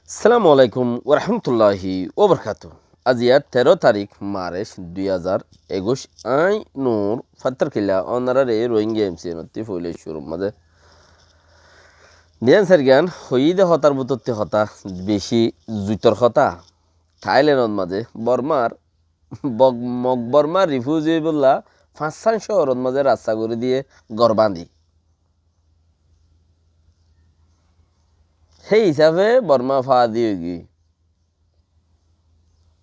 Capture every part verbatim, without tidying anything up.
Assalamu alaikum warahmatulláhi wabarakátuhu. Aijja teró tarík March dui házar ekuic, añí Nur Fattarkilla, ónararé Rohingya M C N ottú foila cúrur mazé diyan sairgán hoiyí de hotár bútottú hotá, bicí zuitor hotá. Thailand ot mazé Bormar Bog-, Mog Borma refugee óibolla fañsán cóhorot mazé rasta gorí diyé gór bañdí. Hé hísafe Borma faádi óigiyói.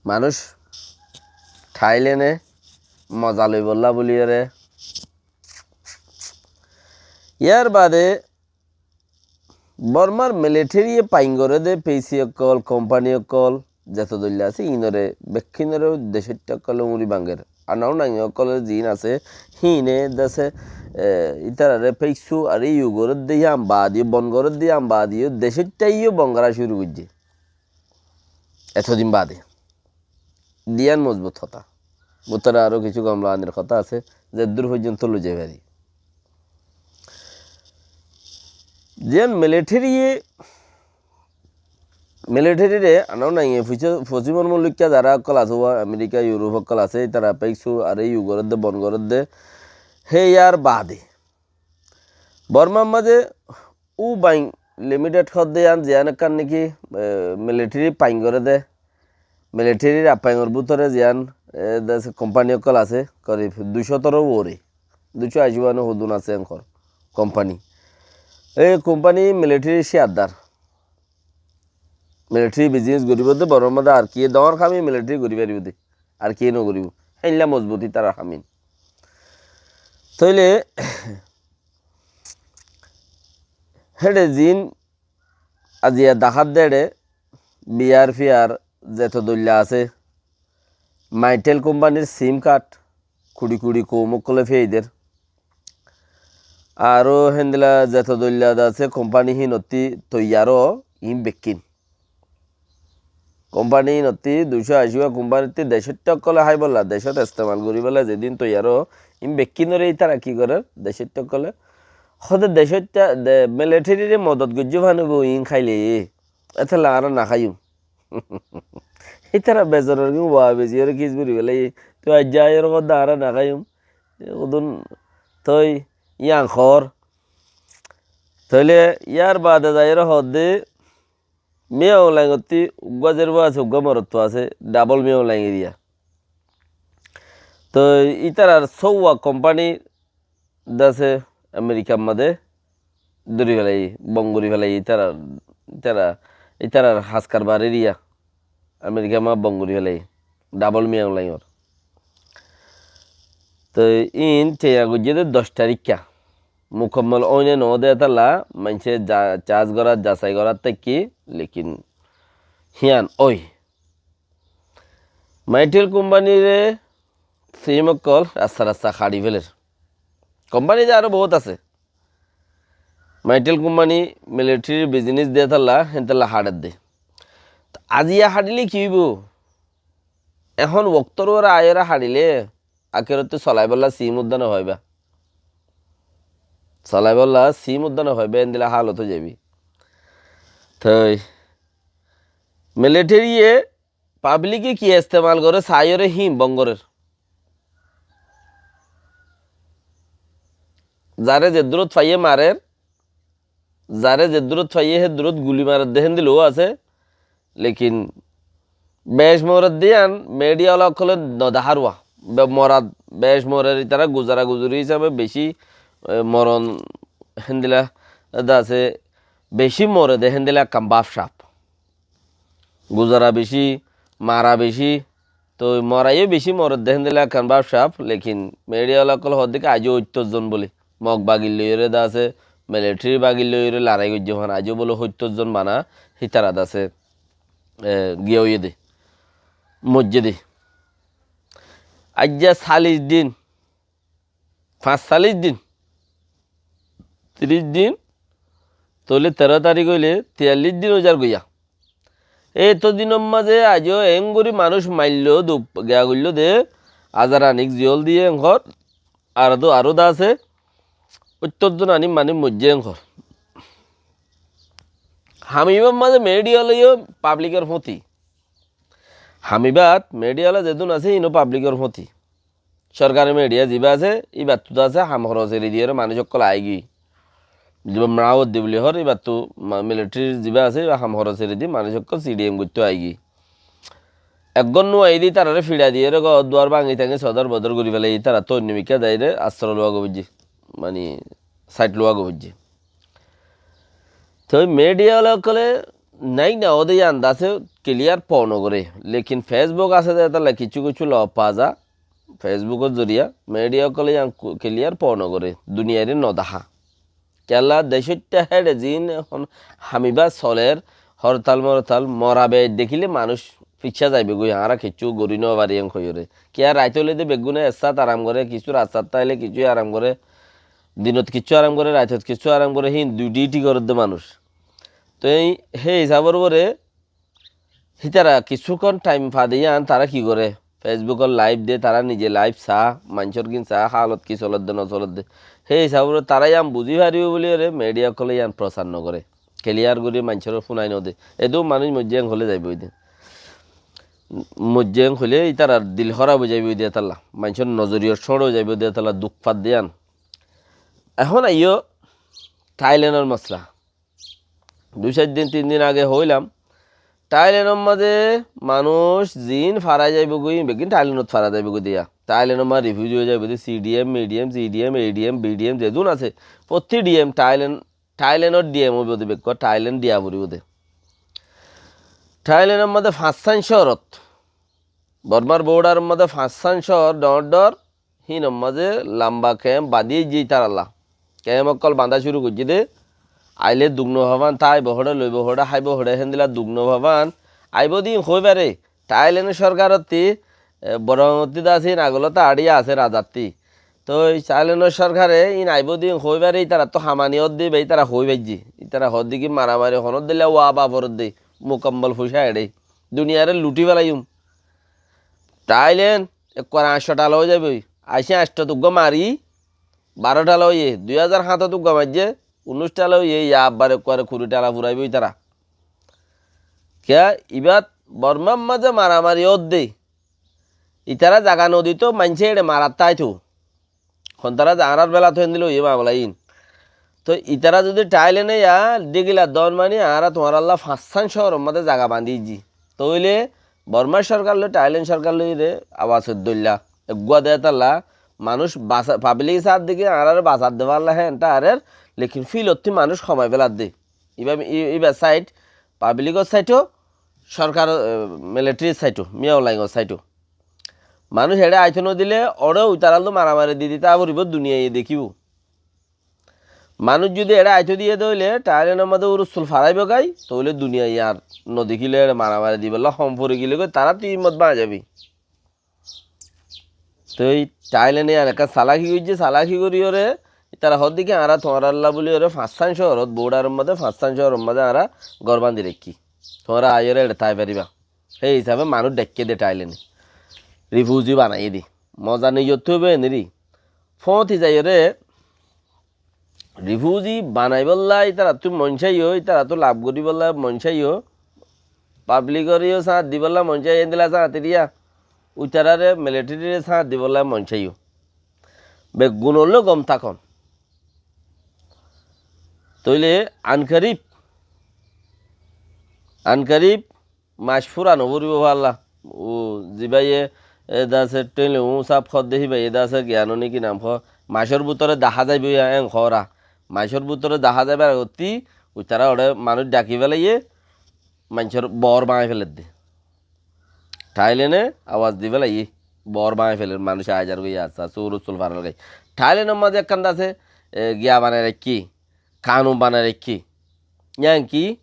Manúic Thailand e moza loibolla bóliyoré. Yar baade Bormar military ye fain goré dé, peisi ókkol, kompani ókkol, zeto dóilla asé, iínoré, bekkúnoré decóitta ókkole uñri báñger. Anaunang ókkol ziín asé, híine dase, e, ítararé feisu ar iyu goré dé, yían baade, bon goré dé, yían baade, decóitta yó bon gorá cúru goijjé. Etodin baade. Diyan mozbut hotá. Bútore aró kissú gom laganir hotá asé, zeddúr foijjonto loi zai fari. Diyan military ye, military re, anaunang e, fuci-, fosimor mulukka zara ókkol asé, uwa Amerika, Europe ókkol asé, ítara feisu ar iyu goré dé, bon goré dé. Hé yar baade. Bormar mazé Ubain Limited hoó dé yían, ziyán ekkán niki, e, military fain goré dé, military r afainor bútore ziyán, e, dase kompani ókkol asé, korib dui cót or uore, dui cót aci uáno hodún asé enkor kompani. E kompani military r céyardar. Military business goríbo dé, Bormar mazé ar ki dóñr ham e military gorí faribó dé, ar ki nogoríbo. Héilla mozbut ítarar ham iín. Tóile héçe ziín aijja dahár dé héçe biyar fiyar zeto dóilla asé, Mytel kompanir sim card kuçi kuçi koum ókkole fiyai der. Aró héndilla zeto dóilla dase kompani híinottí toiyar ó, iín bekkín. Kompani híinottí dui cót aci uwa kompanittí decóitta ókkole háibolla, decót estemal goríbolla zedún toiyar ó, iín bekkínoré ítara ki gorér, decóitta ókkole. Hóde decóitta, de, military re modot goijjé fán óibo iín háile. Étolla añára no háiyum. Ítara bezorar gún wa bezi ore kis buri félaiye. Tui aijja aiyóre hoódde añára no háiyum. Hodún tui yían hoór. Tóile yar baade zaiyóre hoódde Min Aung Hlaing ottú uggúa zerfua asé, uggúa morotfua asé, double Min Aung Hlaing eriya. Toi ítarar sóuwa kompani dase Amerikar mazé dóri félaiye, bon gorí félaiye, ítarar, ítara, ítarar has karbar eriya Amerikar mazé bon gorí félaiye, double Min Aung Hlaingor. Toi iín teiya goijjé dé doc taríkka. Mukammol óine noó dé étalla maincé ja-, cas gorát, jasai gorát táikki, lekin híyan ói. Mytel kompaniré sim ókkol rasta rasta haçi féler. Kompani dé aró boóut asé. Mytel kompani military bizinis dé tálla, héntalla haçer dé. Aziya haçile ki óibo? Ehón októr uore aiyóre haçile, akerottú solaibólla sim uddá no faibá. Solaibólla sim uddá no faibá, endilla hálot ói zaibi. Toi militariye pablike ki estemal goré saiyóre híin bon gorér. Zaré zeddúrot faiyé marer, zaré zeddúrot faiyé héddúrot guli marer dé héndilla ó asé. Lekin bec morer dé yían midiya ola ókkole no dahár uwa. Be-, morat bec morer, ítara guzara guzuri hísabe beci, e, moron héndilla dé asé, beci more dé héndilla ekkán báf saf. Guzara beci, mara beci, toi mora yó beci morer dé héndilla ekkán báf saf, lekin midiya ola ókkol hoódde ki aijjó óittor zon bóli. Mog bagil loiyóre dé asé, militari bagil loiyóre lorai goijjé fán, aijjó bóle óittor zon bana, hítara dé asé, e, giya óiye dé, moijjé dé. Aijja salic din, fañs salic din, tiric din, tóile teró tarík óile tiyallic din óizar goiya. Éto dinor mazé aijjó eéngorí manúic maillo, duk giya goilló dé, azar anik ziyól diyé enkor, ar dé aró dé asé, óittor zon anik manúic moijjé enkor. Ham ibár mazé media ókkol yó pablikor fúti. Ham ibát media ókkol zedún asé, iín ó pablikor fúti. Sorkari media zibá asé, íbattú asé ham horos eri diyóre manúic ókkol aigiyói. Zibá mrawot di buli hoór, íbattú ma-, militari zibá asé, íba ham horos eri di manúic ókkol C D M goittó aigiyói. Eggúa nú aiyé de ítararé fiça diyóre gór duar báñgi táñgi sodor bodor gorí félaiye, ítarattú oinno mikká zaiyóre asroi luwa goi foijjé, mani, sait luwa goi foijjé. Toi media ókkole nái na óde yían dase kiliyar po no goré. Lekin Facebook asé de étalla kiccú kiccú lof fa za. Facebookor zoriya media ókkole yían ku-, kiliyar po no goré. Duniyaire no dahá. Kiyólla decóitta héçe ziín ehón ham ibá soler, hortal mortal, mora beci dekíle manúic ficcá zaibogói, añára kiccú gorí no fari en hoiyóre. Kiyá rait óile de beggúne ek sát aram goré, kiccú rastat táile kiccú aram goré, dinot kiccú aram goré, raitot kiccú aram goré, híin dui dhiti gorédde manúic. Toi hé hísabor uore hítara kissúkkon thaim fa de yían tará ki goré? Facebookot laif de, tará nize laif saá, maincór gín saá, hálot ki solédde no solédde. Hé hísabor uore tará yían buzí faribóu buliyóre media ókkole yían prosar no goré. Kiliyar gorí maincóre fúnai no de. Edún manúic moijjé en hoilé zaibói de. Moijjé en hoilé ítarar dil hóraf ói zaibói de étalla. Maincór nozoriyot cóñço ói zaibói de étalla duk fadde yían. Ehón aiyó Thailenor mosla. Dui sair din, tin din age hoilam, Thailenor mazé manúic ziín fara zaibogói, beggín Thailenot fara zaibogói de yá. Thailenor mazé rifuzi ói zaibói de, C D M, medium, C D M, A D M, B D M, zedún asé, fottí D M, Thailen, Thailenor D M óibo de bekkúa, Thailen diya foribó de. Thailenor mazé fañssán cóorot, Bormar bordaror mazé fañssán cóor dhoóñr dhoóñr, híinor mazé lamba kemp bañdí aijjé ítaralla. Kemp ókkol bañdá cúru goijjé dé. Ailé duk no fabán, táibo hoçé, loibo hoçé, háibo hoçé, héndilla duk no fabán. Aibó de íin hoói fare, Thailenor sorkarottí, e, Bormattí de asé, íin agolót añára asé razattí. Toi Thailenor sorkare íin aibó de íin hoói fare, ítarattú hamani ódde íba ítara hoói faijjé. Ítara hoódde ki maramari honór dilla waba foródde, mukammol fucá eçé. Duniyaire luthí felaiyum. Thailen ekkuare añctho thala ói zaiboi. Aicé añcthot uggúa mari, baró thala óiye, dui házar háñtot uggúa maijjé, unnúic thala óiye, yá abbar ekkuare kuri thala furaibói tará. Kiyá, ibát Bormar mazé maramari ódde. Itará zaga no dito, maincé eçe marat táito. Hontará ze añárar belat héndilla óiye mamela íin. Toi itará zodi Thailene yá dhígila dón mani añára tuáñralla fañssán cóoror mazé zaga bañdí diyí. Tóile Bormar sorkar loi, Thailen sorkar loi re abas dóilla. Eggúa de étalla manúic basa-, pablik saát deki añáráre basat de falla hé enta arer, lekin filottí manúic homai felat de. Iba, i-, iba said, pablikor saito, sorkar, e, militarir saito, Min Aung Hlaingor saito. Manúic eçé aito no dile, oçé uitarallú maramari di dita foribó, duniyaiye dekíbo. Manúic zudi eçé aito diye de óile, Thailenor mazé urustul faraibó gái, tóile duniyaiye ar no dekíle eçé maramari dibolla hom fori gile goi, tará tu imot baña zabi. Toi Thailene yián ekkán salaki goijje, salaki goríyore, itara hoódde ki, añára tuáñralla buliyore fañssán cóorot, bordaror mazé fañssán cóoror mazé añára gór bañdí raikkí. Tuáñra aiyore eçe tái fariba. Hé hísabe manúic dhaikké de Thailene. Rifuzi banaiyé de. Moza niyottú óibo eneri. Fóñti zaiyore, rifuzi banaibólla ítarattú moncáiyo, ítarattú laf goríbolla moncáiyo, pablikore yó sáñt dibólla moncáiyo, endilla sáñt eriya, uitarare, militariré sáñt dibólla moncáiyo. Beggúnolló gom tákon. Tóile ankarib, ankarib, Mac fura no foribó falla. U, zibáye, e, dase théle u saf hoódde híbaye dase giyan ó né ki nam hoó. Macór bútore dahá zaibói ya, en hoóra. Macór bútore dahá zaibar agottí, uitará oçé manúic dhaki félaiye, maincór boór bañgí féledde. Thailene abas di félaiye, boór bañgí féler, manúic aizar goi asa, sur ustul farar goi. Thailenor mazé ekkán dase, e, giya banai raikkí, kanun banai raikkí. Yián ki,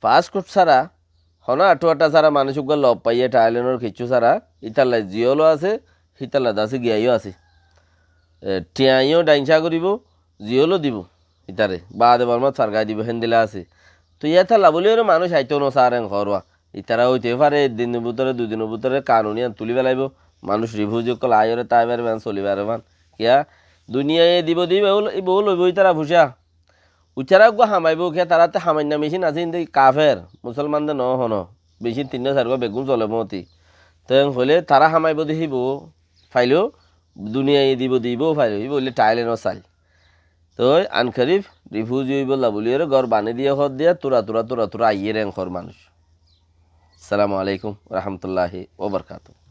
pasport sára, honó aṭṭu aṭṭa sára manúic uggúa lof faiyé, Thailenor kiccú sára, ítalla ziyólo asé, hítalla dase giyáiyo asé. E, thiañyó dhainsa goríbo, ziyólo dibo, ítare, baade Bormat fargai dibo, héndilla asé. Toi yétalla buliyore manúic aito no sar en hoór wa. Ítara óite fare, ek dinor bútore, dui dinor bútore kanun yián tulí félaibo, manúic rifuzi ókkol aiyore tái faribo, soli faribo. Kiyá, duniyaiye dibo dibo, ibá ul-, ibá loibo ítara fucá. Uitará uggúa hamaibóu kiyá, tará te hamainna mecín asé, hín de kafer, musolman de noó hono. Mecín tinnúa sairgúa beggún sole moóti. Te hoilé tará hamaibóu de híbou failóu, duniyai dibou de íbou failóu, híbou óile Thailenor sail. Toi ankarib rifuzi óibolla buliyóre gór bañdí diyé hoóddiya, tura tura tura tura aiyér enkor manúic. Assalamu alaikum warahmatulláhi wabarakátuhu.